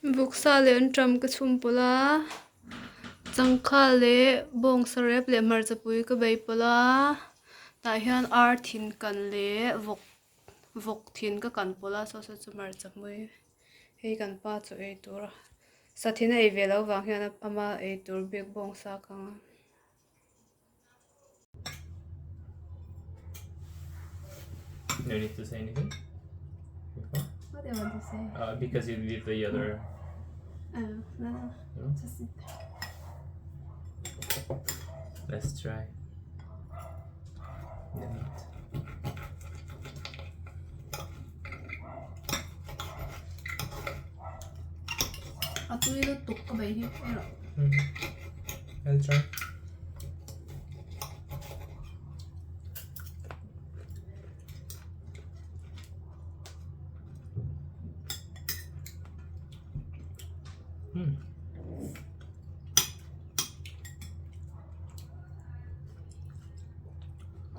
Vawksa leh anṭam ka chhum pawlh a changkha leh bawngsa rep leh hmarchapui ka bei pawlh a tah hian ar thin kan leh vawk vawk thin ka kan pawlh a saw saw chu hmarcha hmui hei kan pa chaw ei tur a sathin a ei ve loh vang hian ama ei tur bik bawngsa ka ang a. No need to say anything. Before? What do you want to say? Uh, because you did the other. Oh, no, no. No? Just sit there. Let's try the meat. A tui lutuk ka bei hi erawh. Mm. I'll try. Mm.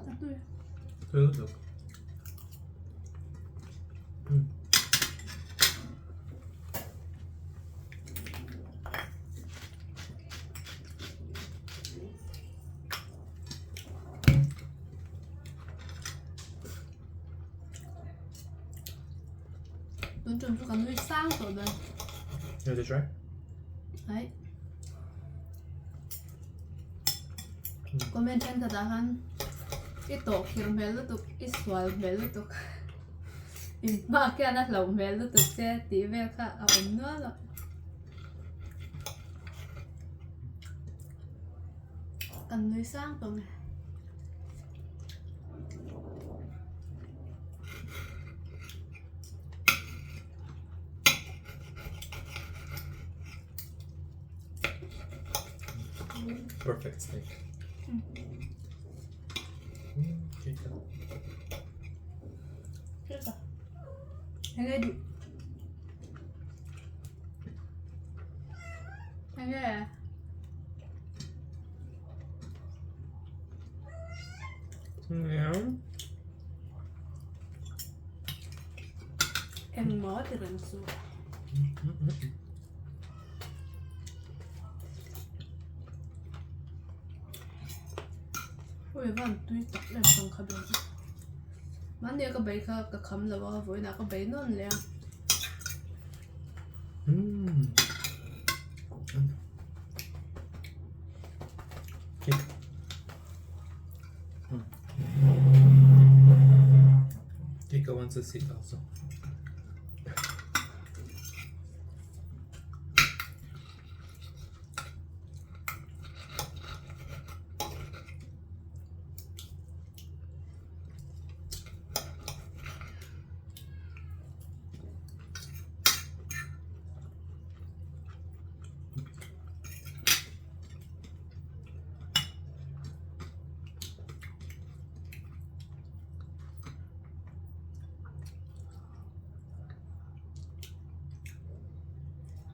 A tui. Tui lutuk. Mm. Tun tum chu ka nui sang tawh dawn. You want to try? Ai. Comment thenkhatah khan i tawh khir hmel lutuk, i sual hmel lutuk, in hma khian a hlauh hmel lutuk che tih vel kha a awm nual a. Kan nui sang tawh nge. Perfect steak. Mm. Mm, chicken. Chicken. Enge du. Enge. Yeah. Engmaw ti reng chu. Ui van tui tak em chuan kha dawn. Mahni a ka bei kha ka kham lo a vawiinah ka bei nawn leh a. Mm. Kika wants a seat also.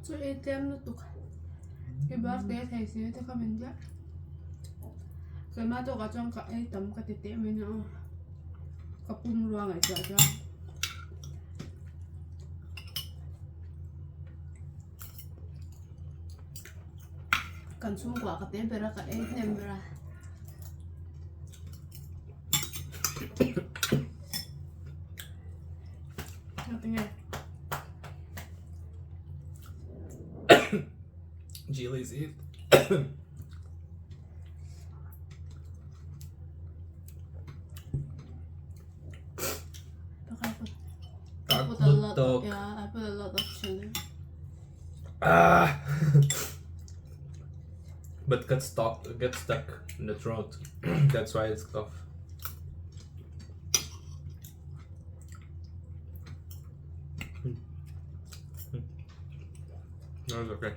Chu ei tlem lutuk i birthday a thei si te kha min ziah keimah tawkah chuan ka ei tam ka ti teh mai nia aw ka pum rua ngaihtuah chuan. Kan chhungkua ka te ber a ka ei hnem ber a. Ngatinge? Gili's eat. I put a lot of, yeah, I put a lot of chili. Ah. but got stuck got stuck in the throat. That's why it's cough. Mm. Mm. No, it's okay.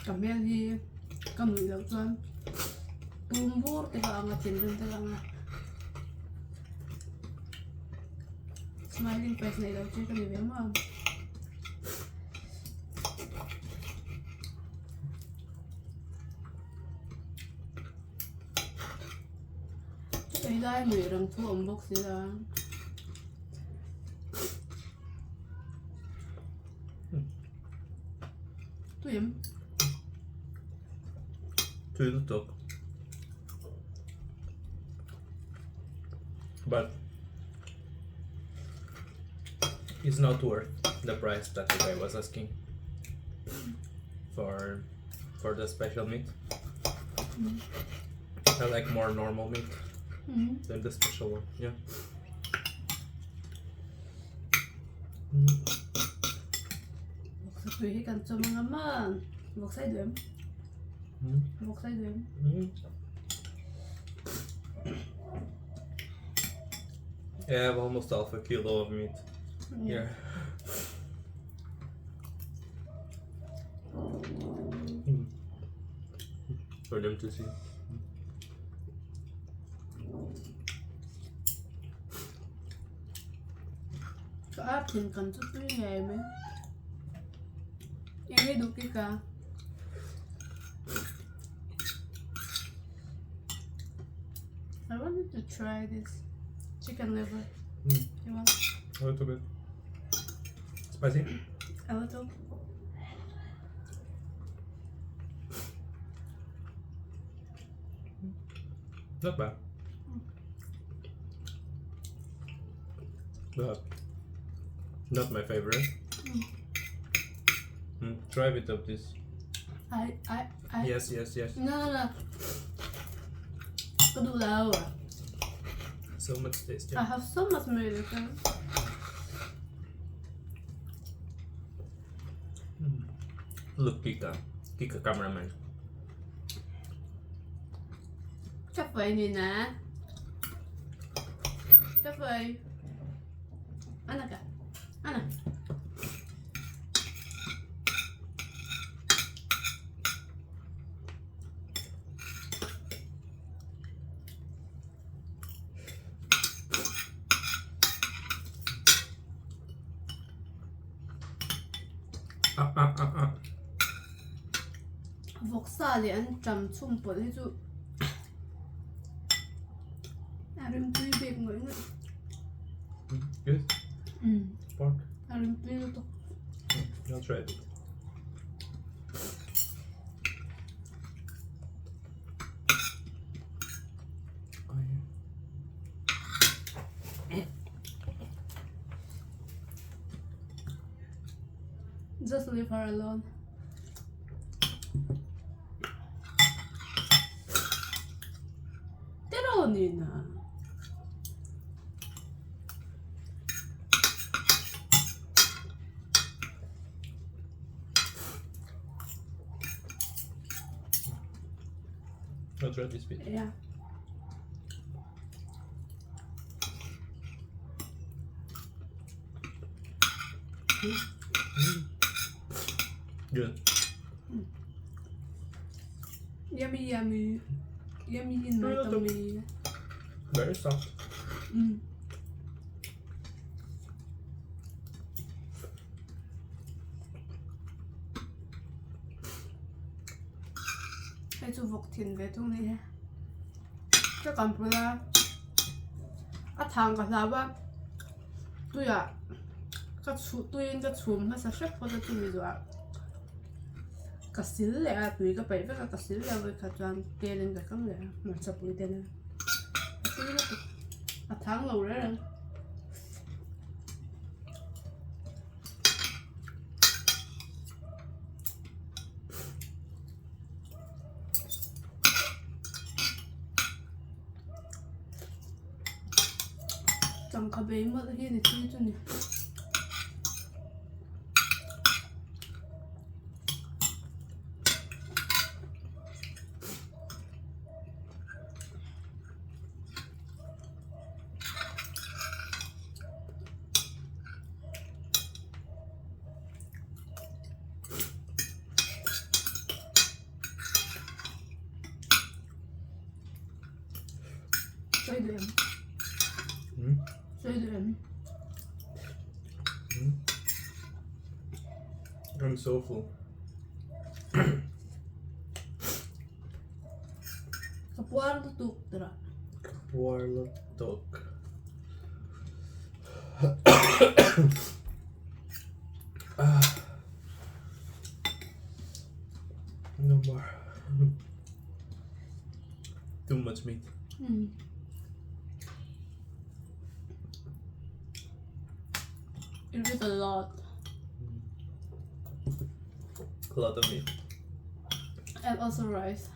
Ka hmel hi. Ka nuih loh chuan tum bur te ka ang a thinrim te ka ang a. Smiling face neih loh chu ka ni ve maw. Ei lai nuih rang thu awm bawk si la. Tui em? Tui lutuk. But it's not worth the price that the guy was asking for for the special meat. I like more normal meat than the special one. Yeah. Vawksa tui hi kan chawm anga maw? Vawksa i duh em? Vawksa i duh em? I have almost half a kilo of meat here. For them to see. Ka ar thin kan chu tui ngei mai. Eng nge duh kik a? I wanted to try this chicken liver. You want? A little bit. Spicy? A little. Not bad. But not my favorite. Try a bit of this. I I I Yes, yes, yes. No no no. Ka duh lo. So much taste. I Yeah. have so much milk. Look, Kika. Kika cameraman. Chắc vậy nhìn nè. Chắc vậy. Ăn à cả. Ăn à. Ah, ah, ah, ah. Vawksa leh an ṭam chhum pawlh hi chu a rimtui bik ngawih ngawih. Good. Pork. A rimtui lutuk. I'll try it. Oh, yeah. Just leave her alone. Tero Nina. I'll try this bit. Yeah. Good. Yummy, yummy. Yummy in my Little. tummy. Very soft. Hei chu vawk thin ve thung ni he. Ka kan pul a, a thang ka hlau a, tuiah ka chhu tuiin ka chhum hmasa hrep phawt a chumi zawhah ka sil leh a tui ka paih vek a ka sil leh a vawikhat chuan telin ka kang leh a hmarcha pui te nen a tui lutuk a thang lo reng reng. Changkha bei mawlh hi ni tui chu ni. Sawi duh em? Hmm? Sawi duh em? Hmm? I'm so full. Ka puar lutuk tira. Ka puar lutuk. No more. Too much meat. Mm. It is a lot. A lot of meat. And also rice.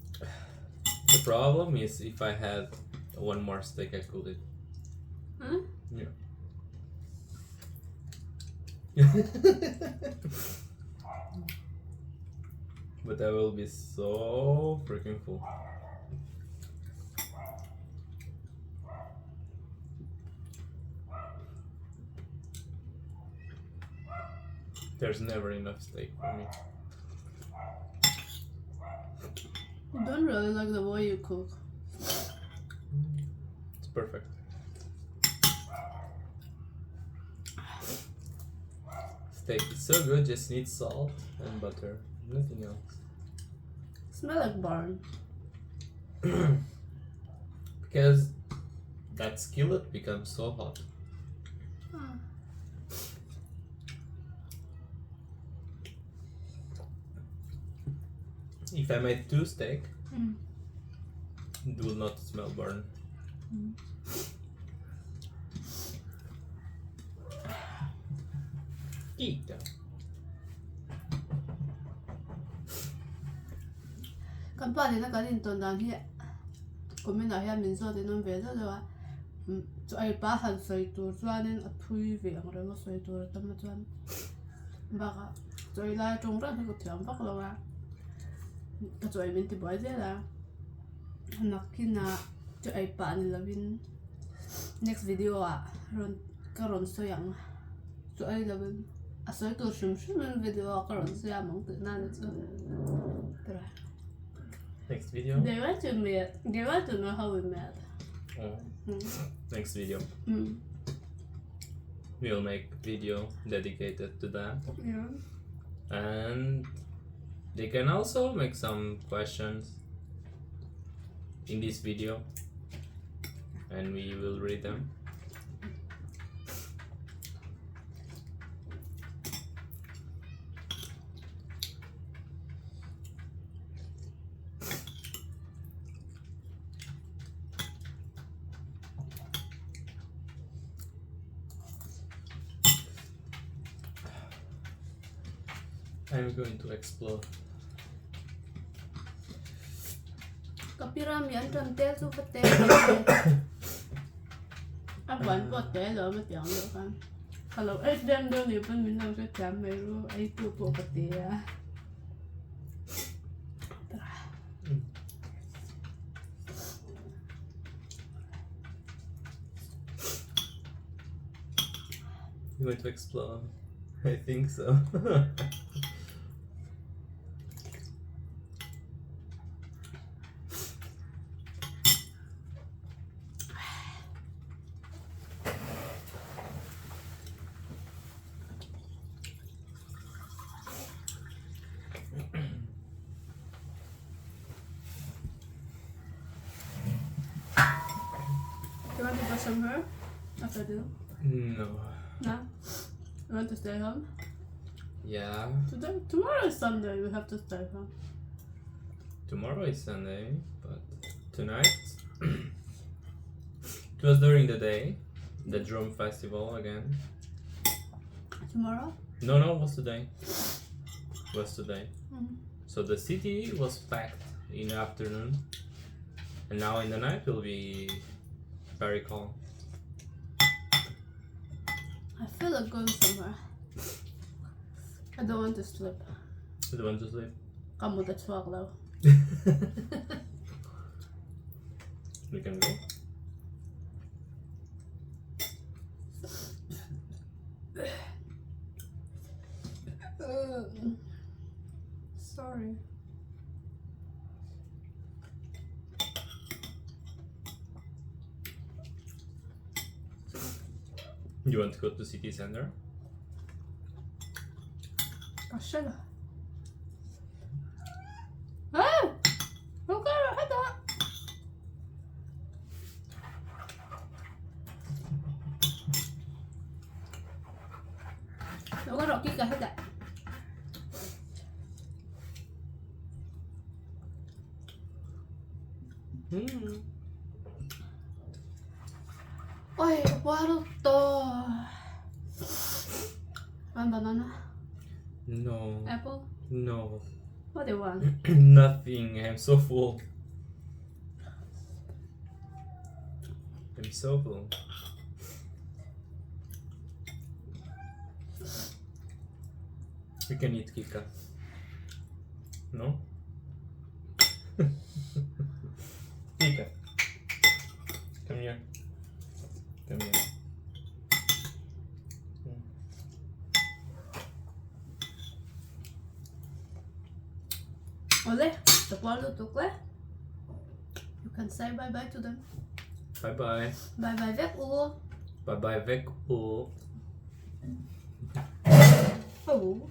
The problem is if I had one more steak, I could eat. Huh? Yeah. But I will be so freaking full. There's never enough steak for me. You don't really like the way you cook. It's perfect. Steak is so good, just needs salt and butter, nothing else. Smell like barn. Because that skillet becomes so hot. Ah. If I made two steak, Mm. it will not smell burn. Mm. Kita. Kan pa nena kan intawn dan hi comment ah hian min zawt in awm ve deuh deuh a umm chu ei pa han sawi tur chuanin a thui ve ang reng a sawi tur a tam a chuan bakah chaw ei lai atawng reng hi ka thiam vak lo a ka chaw ei min ti buai zel a nakinah chaw ei pah ni lovin next video ah rawn ka rawn sawi ang chaw ei lovin a sawi tur hrim hrim in video ah ka rawn sawi ang tih nan chu tira. Next video. They want to meet. They want to know how we met. Oh. Mm. Next video. Mm. We'll make video dedicated to that. Yeah. And they can also make some questions in this video and we will read them. I'm going to explore. Ka pi ram hi an tan tel chu va tel ve se. A buan pawh tel lo a tiang deuh khan. Ka lo ei dem deuh ni pawn min lo hrethiam mai ru ei tu pawh ka ti a. You want to explore? I think so. You want to go somewhere after dinner? No. No? You want to stay home? Yeah. Today, tomorrow is Sunday, we have to stay home. Tomorrow is Sunday, but tonight it was during the day, the drum festival again. Tomorrow? No, no, it was today. It was today. Mm. So the city was packed in the afternoon, and now in the night will be very calm. I feel like going somewhere. I don't want to sleep. You don't want to sleep? Ka mut a chhuak lo. We can go. Sorry. You want to go to city center? Ka hre lo. Hey! Lo kal rawh hetah! Lo kal rawh kika hetah. Hmm. Oi, waruto. Want banana? No. Apple? No. What do you want? Nothing. I'm so full. I'm so full. We can eat Kika. No? Kika. Come here. Come here. Ole, the ball lutuk le. You can say bye bye to them. Bye bye. Bye bye vek u. Bye bye vek u. Oh.